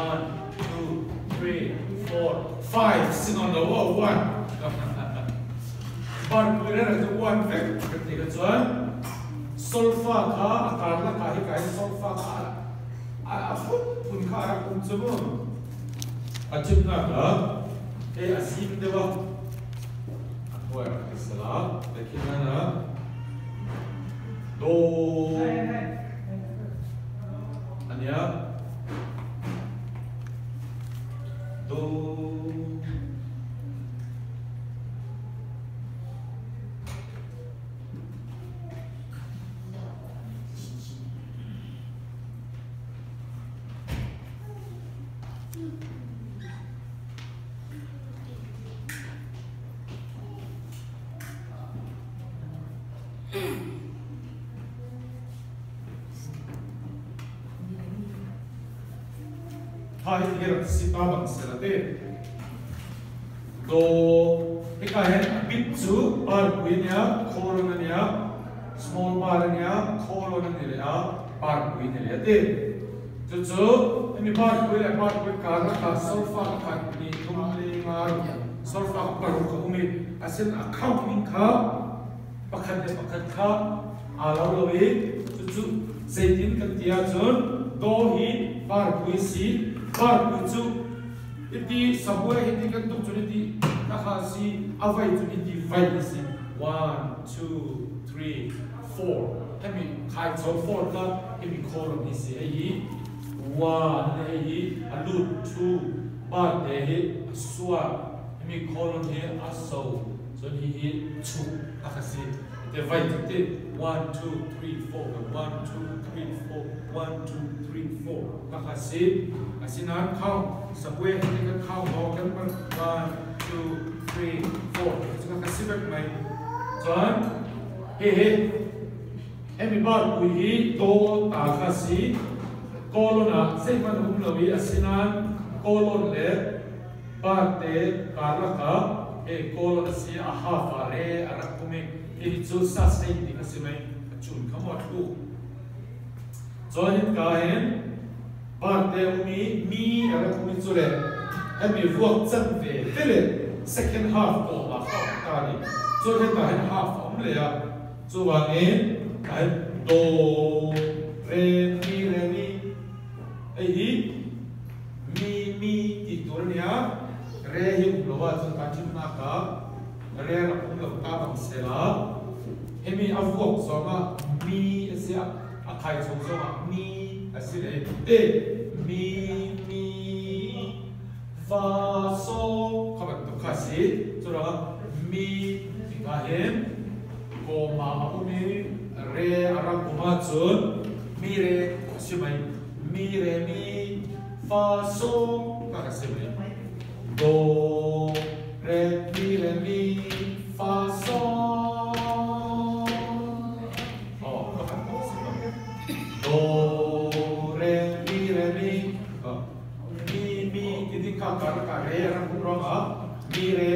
One, two, three, four, five si nawn lo aw, one. Bar pui reng reng chu one vek kan tih kha chuan solfa kha a kar lakah hi ka hian solfa kha a a phun phun kha a rak um chu maw? A chimnak ah hei a zim deuh a, a hnuai rak ti sela, tehkhin nan ah do a nia do. Tha hi tinge rak si ta bang sela te. Do hika hian a bit chu parpui ania, khawl ania, small bar ania, khawl a ni leh a, parpui a ni leh a ti. Chu chu hemi parpui leh parpui kar lakah solfa ka khat hnih thum li nga solfa ka paruk a awm i a sen a khauh hming kha pakhat leh pakhat kha aa lo lo i chu chu zeitin kan ti ahcun do hi parpui si parpui chu iti sabuai hi ti kan tuk cun iti ka kha si a vai cun iti vai si one two three four hemi khai cho four kha hemi column hi si hei hi one hei hi a lut two bar te hi a suar hemi column hi a so cun hi hi chuk a kha si te vai tuk ti one two three four one two three four one two three four ka kha si asinain khau sakwe hi kan khau ho kan one two three four cu ka kha si vek mai cun hihi hemi bar pui hi to ta kha si colon ah zeihmanh a um lo i asinain colon le bar te karlak ah he colon a si a half ah re a rak um i hihi cu sustain ding a si mei a cun kha maw a thluk cun hinka hin bar te um i mi a rak um i cu le hemi vuak can ve tele second half ko ma kha ta ni cun hika hin half a um le a cuwangin ai do re mi re mi ei hi mi mi ti tur ania re hi um lo ah cun ta thimnak ah re rak um lo ta bang sela hemi a vuak zong ah mi a si a khai chung zong ah mi a si le te mi mi fa so kha bantuk kha si curuangah mi hika hin kawma a um i re a rak um ahcun mi re a si mei mi re mi fa so kha ka si mei do re mi re mi fa so oh ka bantuk si mei do re mi re mi mi mi ti ding ka kar ka re rak um ruangah mi re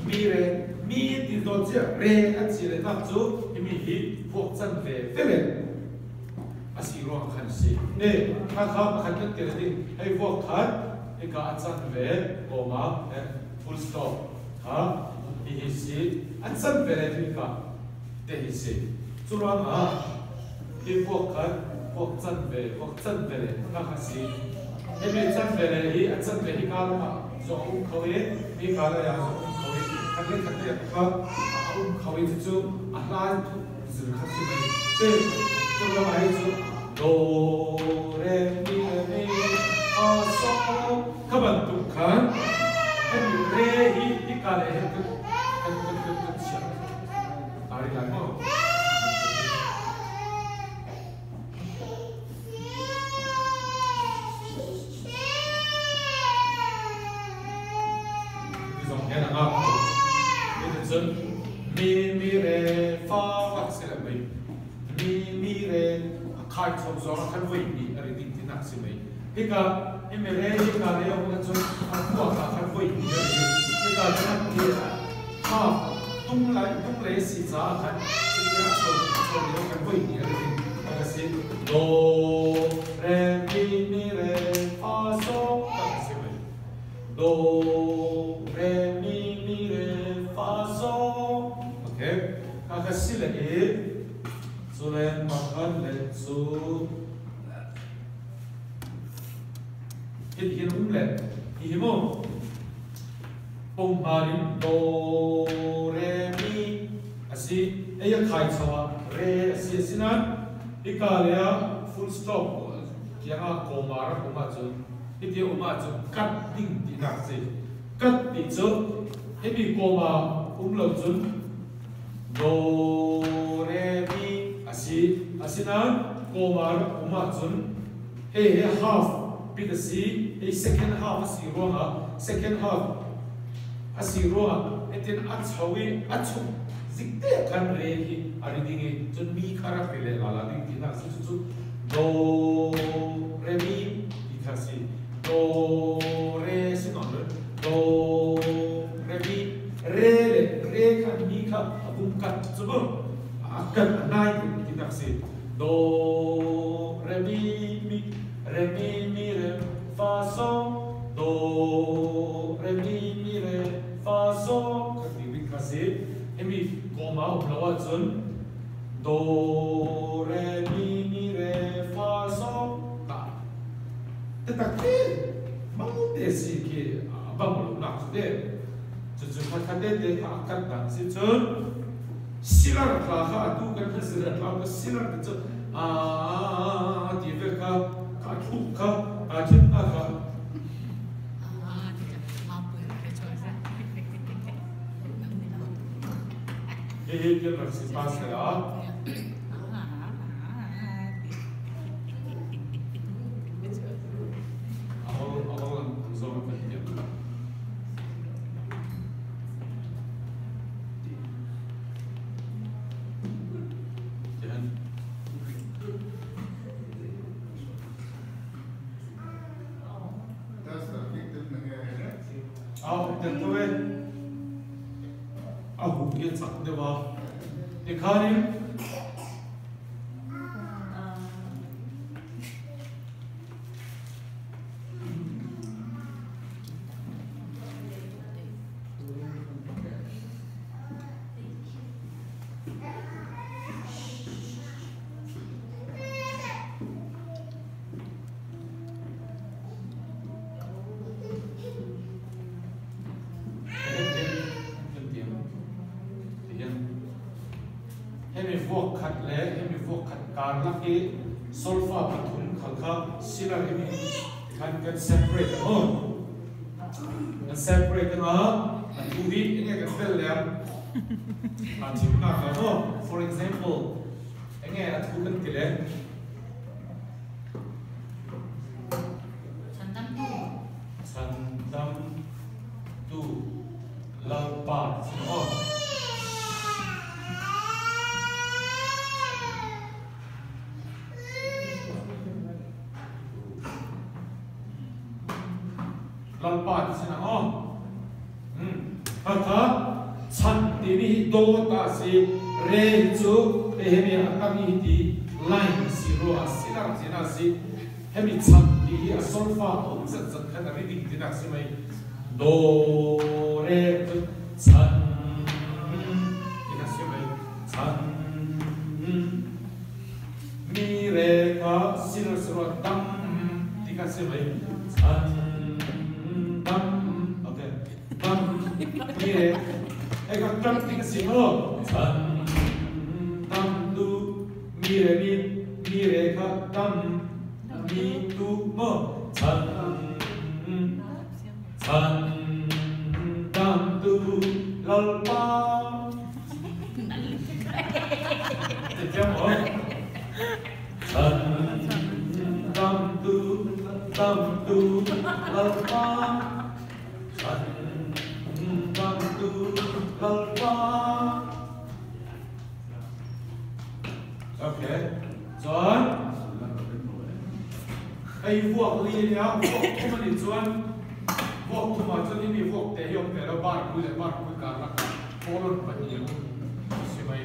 mi re mi ti dawt cia re an si le tak cu himi hi vuak can ve vele a si ruang khan si ne kha kha pakhat kan tel ding hei vuak khat hika a can ve koma full stop kha hi hi si an can ve le hi ka te hi si cu ruangah hi vuak khat vuak can ve vuak can ve le kha kha si himi can ve le hi a can ve hi ka lamah zong a um kho i mi ka lei ah zong a um kho i khat le khat le kha a um kho i cucu a hlan zul khat si mei te cu ruangah hi cu do re mi re mi fa so kha bantuk khan hemi re hi hika le he kan kan kan kan kan chiah ta ri lai maw Ti zong hian a ngak ko. Cuticun mi mi re fa kha si le mei. Mi mi re a khai chom zong a khan voi ni a ri ding tinak si mei. Hika hi mi re hika le um cun a khua ka khan voi ni a ri. Hika cun a ti ha tung lai tung le si caah khan hika a chom a chom lio khan voi ni a ri ding. A ka si do re mi mi re fa. Do re mi mi re fa so ok kha kha si le i chu le pakhat le chu heti hian um le ti hi maw pawngmarin do re mi a si ei a khai chho ah re a si a si nain hika lei ah full stop tiang ah comma rak um ahcun hiti a um ahcun cut ding tinak a si. Cut ti cu himi comma um lo cun do re mi a si. Asinain comma rak um ahcun hihi half bit a si. Hi second half a si ruangah second half a si ruangah hitin a cho i a chung zik te khan re hi a ri ding i cun mi kha rak ri le la la ding tinak a si. Cucu do re mi ti kha a si. Do re si nawn lo do re mi re le re kha mi kha a vung kat cu mu a kat a nai tuk tinak a si. Do re mi mi re mi mi re fa so do re mi mi re fa so kha ti bik kha si. Himi comma um lo ahcun do re mi mi re fa so ka taktak te mang te si khi a bang lo nak cu te. Cucu khat te te kha a kat dan si cun silar tla kha atu kan kan silar tla ka silar te cu a ti ve kha ka thluk kha a thim na kha hihi kan rak si pa se a aho aho an zong kan tiam. A hu hi a cak deuh a. Tikhan in Hemi vuak khat le hemi vuak khat karlak i solfa pathum khal kha silar in khan kan separate a maw? Kan separate anga atu hi enge kan bel le a thimnak la maw? For example, enge a thu kan ti le? Chandamtu. Chandamtu Lalpa ti maw? Lalpa ti si na aw. Hakha chan timi hi dawt ah si re hi cu hemi a tam hi ti line si rua silang cin ah si hemi chan ti hi a solfa um zat zat khan a riding tinak si mei do re cu chan tinak si mei chan Mi re kha sirasro tam ti kha si mei chan tam okay tam mi re he ka tam ti ka si mo chan tam tu mi re mi mi re kha tam mi tu mo chan chan tam tu lalpa Chhandamtu Lalpa Chhandamtu Lalpa. Okay. Chuan hei vuak li ania vuak thum anih chuan vuak thumah chuan imi vuak te hi awm ve lo bar pui leh bar pui kar lakah colon pahnih a awm si mai.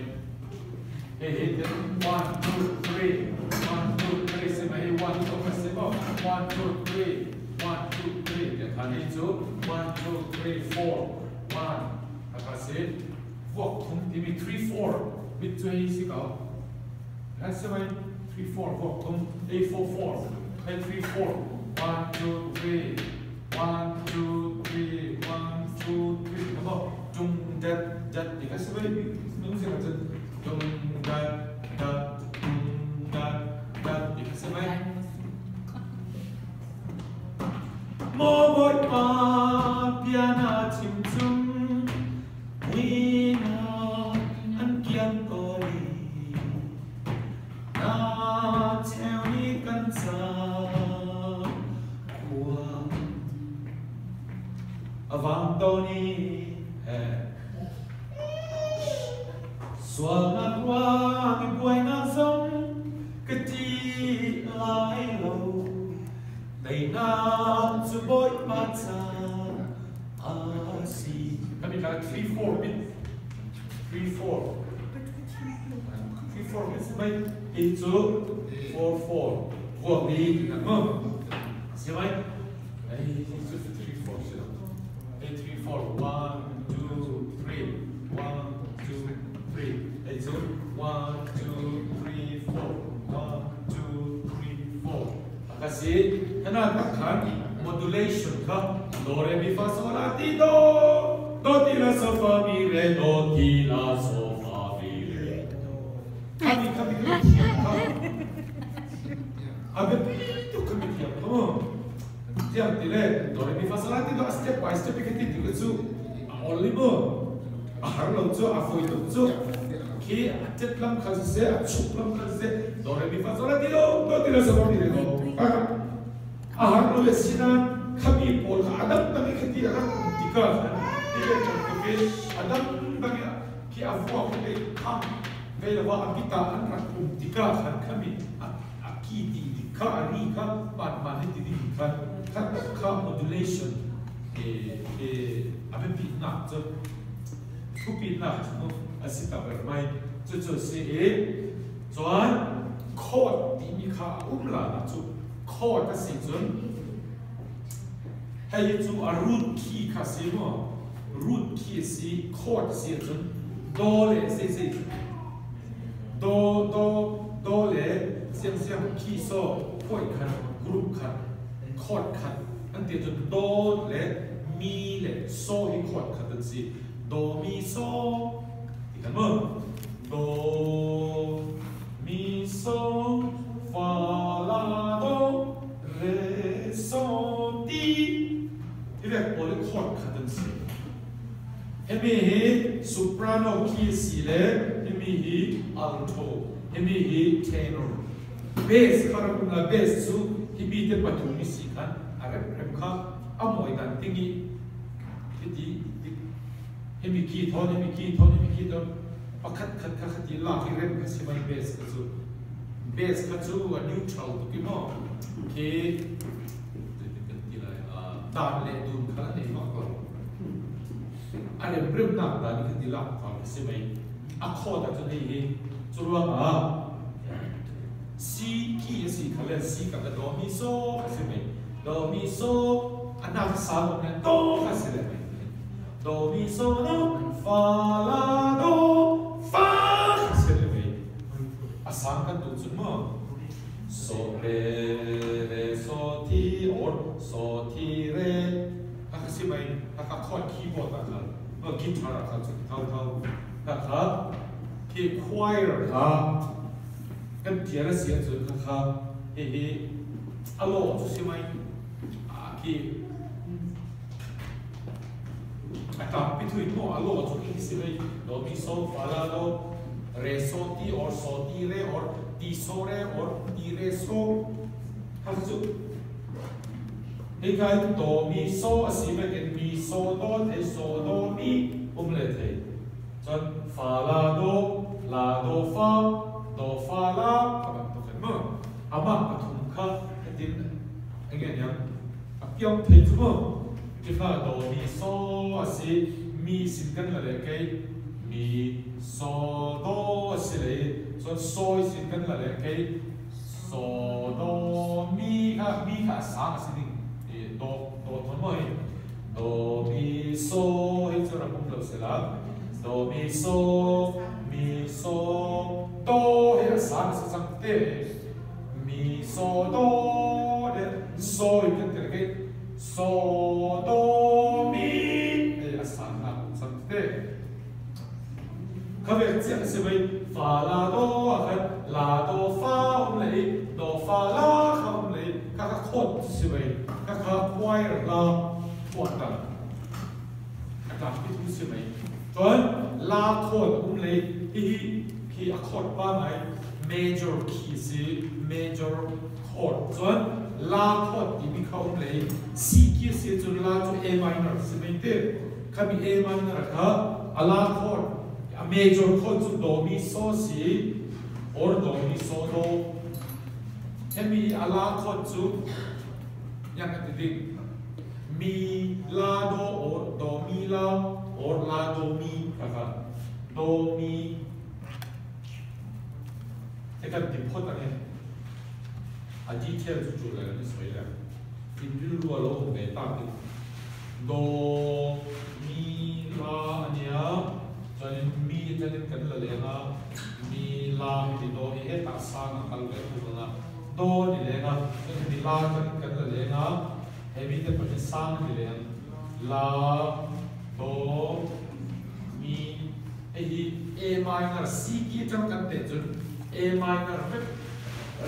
Hei hi tin one two three one two three si mai hi one two a si maw one two three one two three tih a khan hei chu one two three four one a kha si vuak thum timi 3 4 bit chu hei si ko ha si mai 3 4 vuak thum hei 4 4 hei 3 4 1 2 3 1 2 3 1 2 3 đúng không trung dat dat thì các số đúng gì mà chân trung dat dat trung dat dat thì các số mấy Mo boi pa piana chim chung wina an kiang ko li na cheo ni kan sa khua avang to ni he sual nak ruang buai nak zong ka ti lai lo tei nak chu boi pa cha a si kami ka 3 4 bit 3 4 3 4 bit mai i chu 4 4 vuak ni nak mo si mai ai chu 3 4 si 8 3 4 1 2 3 1 2 3 8 2 1 2 3 4 1 2 3 4 kasi kana takhan modulation kha do re mi fa sol la ti do do ti la so fa mi re do ti la so fa mi re kami kami kha abe pi tu kami thiam kha tiang ti le do re mi fa sol la ti do step by step ke ti ti chu a only mo a har lo chu a foi tu chu khi a chet lam kha se a chuk lam kha se do re mi fa sol la ti do do ti la so fa mi re do a har lo le sina khami pol kha adam tang ke ti ra ti ka ti le chok ke adam tang ki a vuwa ke kham ve lo wa apita an rak um ti ka khan khami a ki ti di kha a ri kha man man ti di kha kha kha modulation e e abe pi na chu thu pi na chu a si ta ber mai chu chu si e chuan chord ti mi kha um la na chu chord a si chun hei chu a root key kha si mo root key si chord si chun do le se se do do do le siam siam key so phoi khan group khan chord khan an ti chun do le mi le so hi chord khat an si do mi so ti kan mo do mi so fa la do re so ti ti ve pol chord khat an si hemi hi soprano key si le hemi hi alto hemi hi tenor bass kharam la bass chu hi te pathum ni si khan a rem rem kha a moi dan tingi ti ti hemi ki thon hemi ki thon hemi ki thon pakhat khat kha khati la ki rem kha si mai bass kha chu bass kha chu a neutral tu ki mo ki ti lai a dan le dun kha nei mak lo a rem rem nak dan ni khati la ka si mai a kho ta chu hei hi chu ruang a C key si kha le C ka ka do mi so kha si mai do mi so anak sa mo ne do kha si le mai do mi so do fa la do fa kha si le mai a sang kan tu chun mo so re re so ti or so ti re kha kha si mai kha kha chord keyboard a kha mo guitar a kha chu thau thau kha kha ki choir kha kan tiara sia chu kha kha he he alo chu si mai a ki a ta pi thui mo alo chu ki si mai do mi so fa la do re so ti or so ti re or ti so re or ti re so kha chu hei kai do mi so a si mai ken mi so do the so do mi um le the chon fa la do la do fa do fa la ka ban to khan mo ama pathum kha tin again yang a piang thei chu mo ti kha do mi so a si mi sin kan la le ke mi so do a si le chon so sin kan la le ke so do mi kha mi kha sa a si ding e do do thon mo maw hei do mi so hei chu ram awm lo sela do mi so mi so do hei a sang a sa chang te mi so do leh so in kan ti reng hei so do mi hei a sang na awm chang te. Khawvel chiah a si mai. Fa la do ah khan la do fa awm leh i do fa la kha awm leh i kha kha khawt chu si mai. Kha kha choir hla phuah dan a tlangpi thu si mai. Chuan la khawt a awm leh i hi hi khi a khawt pangngai major key si major chord chuan la khawt timi kha awm leh i C key a si ahcun la cu A minor si mai ti. Khami A minor kha a la chord, a major chord cu do mi so si or do mi so do. Hemi a la chord cu yang a ti ding. Mi la do or do mi la or la do mi kha kha do mi te kan ti phot ange. A detail cu tul le ni soi le. In rilru a lo um ve tak in Do, mi, la a nia, chuanin mi atangin kan la leng a, mi, la hi ti do hi hetah sang a kal ve thung ang a, do a ni leng a, chuan hemi la atangin kan la leng a, hemi te pawh hi sang a ni leng, la, do, mi, hei hi A minor, C key atang kan teh chuan A minor vek,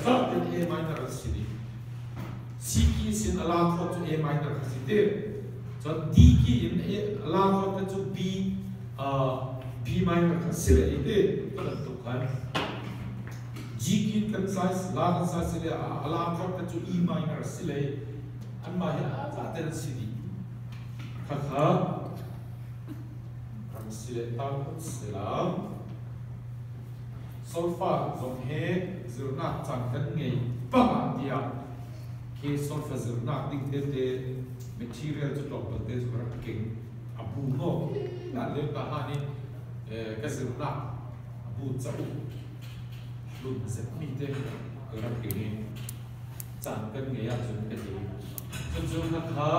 zat in A minor an si dih. C key sin a la khawt cu A minor kha si ti. Cun D key in a la khawt kha cu B B minor kha si le i ti. Ka bantuk khan G key in kan sai la kan sai si le a la khawt kha cu E minor si le anmah hi a za ten si dih. Khakha ram si le ta phut si la. Solfa zong he zirnak caan kan ngei bang ah tiah khi solfa zirnak ding tete material cu tlawmpal te cu ka rak keng. A bu maw la le ta ha nih ka zirnak a bu cauk hlun zetmi te ka rak keng i caan kan ngei ahcun ka ti. Cucu khakha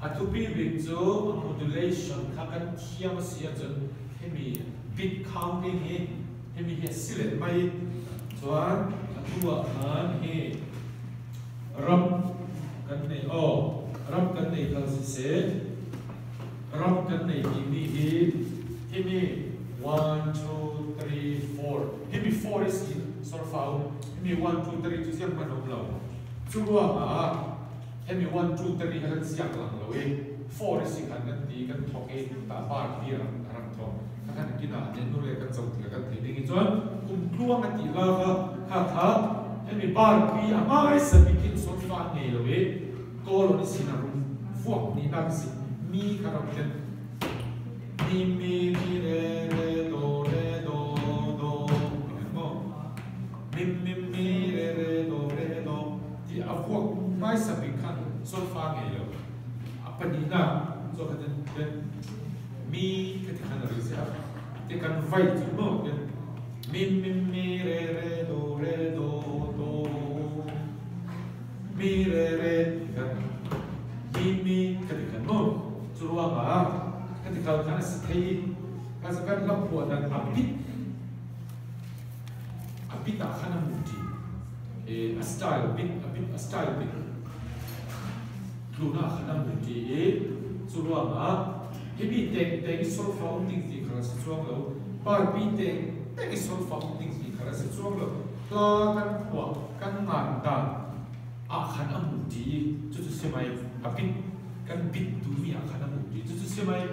a thupi bik cu a modulation kha kan thiam a si ahcun himi bit counting hi himi hi a si len mai. Chuan atu ah khan hi ram kan nei aw ram kan nei kal siseh ram kan nei timi hi himi 1 2 3 4 himi 4 is in solfa um himi 1 2 3 cu ziang hmanh um lo. Cu ruangah hemi 1 2 3 hi kan siak lang lo i 4 is khan kan ti kan thok i ta par ti rak rak thok kha kan kina ne nu le kan co ti kan thei ding i cun kum tluang a ti la kha kha kha hemi bar pi a ngai sabi kin solfa ngei lo i kolon sin a rum vuak ni nak si mi kha ram ten mi mi mi re re do re do do mo mi mi mi re re do re do ti a vuak hmaisa bik khan solfa ngei lo a pahnihnak so kha ten mi ka ti khan a ri sia ti kan vai cu mo ten mi mi mi re re do re do do mi re re ti kan mi mi ka ti khan mo cu ruangah ka ti khal khan a si thei ka kan lam phuah dan a bit A bit ah khan a muṭi. A style bit, a bit, a style bit. Tlun ah khan a muṭi i cu ruangah himi tengteng i solfa um ding ti kha si chuang lo. Parpi tengteng i solfa um ding ti kha si chuang lo. Hla kan phuah, kan ngan dan ah khan a muṭi i cucu simai a bit kan bit duhmi ah khan a muṭi. Cucu simai.